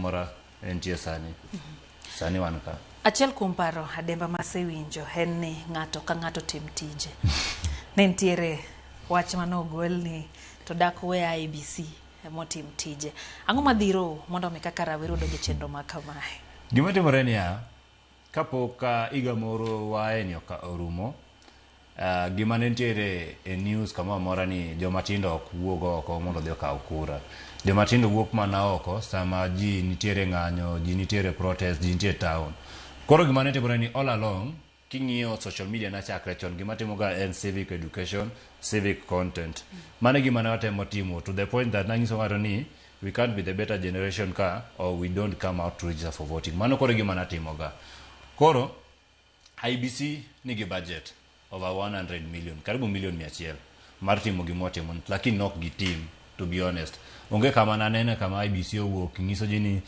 amora entie sani. Sani wan ka. Achiel kuom paro ademba masewinjo en ni ng'ato ka ng'ato tim tije. Ne nitiere wach manogol ni to dak we IEBC motim tije. Ang'o madhiro mondo mi kaka rawere odonj e chenro ma kamae? Gima timore niya, kapok higa moro waeni orumo, gima ne nitiere e news kamoro amora ni joma tindo ok wuog oko mondo odhi okaw kura. Joma tindo wuok mana oko sama ji nitiere ng'anyo, ji nitiere protest, ji nitie town. Koro gima ne timore ni all along, king'iyo social media nachakre chon, gima timoga en civic education, civic content. Mano e gima ne watemo timo to the point that nanyiso ng'ato ni we can't be the better generation ka or we don't come out to register for voting. Mano koro e gima natimoga. Koro IEBC nigi budget over 100 million, karibu milion 100 mar timo gima watimo, lakini nok gitim to be honest. Onge kama nanene kama IEBC owuok nyiso ji ni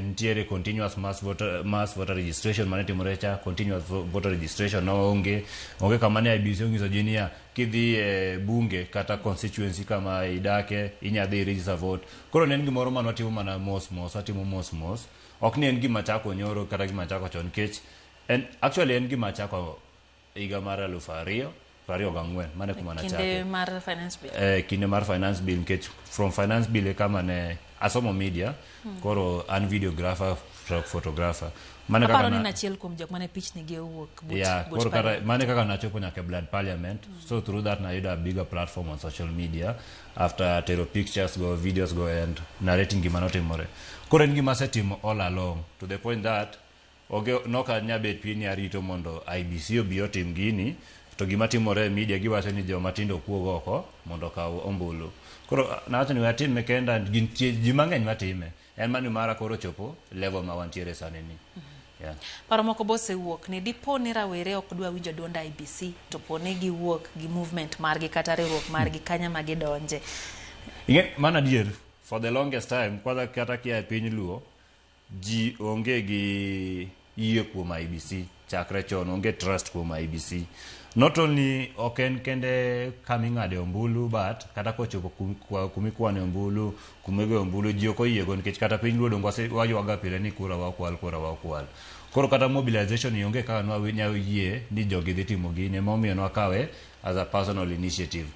nitiere continuous mass voter registration mane timore cha, continuous voter registration no onge. Onge kama ne IEBC onyiso ji niya kidhi e bunge kata constituency kama idake inya dhi register vote. Koro ne en gimoro mane watimo mana mos mos, watimo mos mos. Ok ni en gima chako nyoro kata gima chako chon nikech en actually en gima chako higa mar 2024 mane kuma nachake. Kinde mar finance bill. Kinde mar finance bill, nikech from finance bill e kama ne asomo media. Koro an videographer, photographer. Mane kaka Aparo ni en achiel kuom jok mane pichni gi owuok but, but koro kata parliament. Mane kaka nachopo nyaka e blood parliament. So through that nayudo a bigger platform on social media after tero pictures go, videos go and narrating gima notimore. Koro en gima asetimo all along to the point that onge nok anya bet piny ni arito mondo IEBC obi otim gini to gima timore e media giwacho ni joma tindo ok wuog oko mondo okaw ombulu. Koro nawacho ni we atime kenda, gintie ji mang'eny matime. En mani mara koro chopo level ma wantiere sani ni. Yeah. Paro moko be osewuok ni dipo ni rawere ok dwa winjo duond IEBC to po ni giwuok gi movement margi kata riwruok margi kanya ma gidonje. Ing'e, mano adier, for the longest time, kwanza kata kia e piny Luo, ji onge gi yie kuom IEBC chakre chon, onge trust kuom IEBC. Not only ok en kende kama ing'ade ombulu, but kata kochopo kumikwane ombulu, kumigoye ombulu, ji ok oyiego nikech kata piny Luo donge waywaga pile ni kura wa okwal, kura wa okwal. Koro kata mobilization ni onge kaka nwa yie ni jogi dhi timo gini, emomiyo nwakawe as a personal initiative.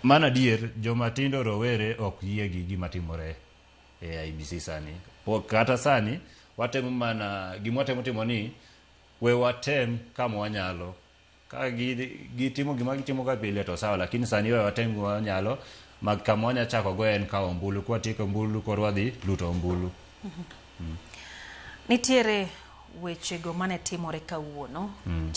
Mano adier, joma tindo rowere ok yie gi gima timore e IEBC sani. Kata sani watemo mana gima watemo timo ni we watem kama wanyalo. Ka gitimo gima gitimo ga pile to sawa, lakini sani we watem gima wanyalo mag kama wanya chako go en kawo ombulu. Kwatieko ombulu koro wadhi luto ombulu. Nitiere wechego mane timore kawuono.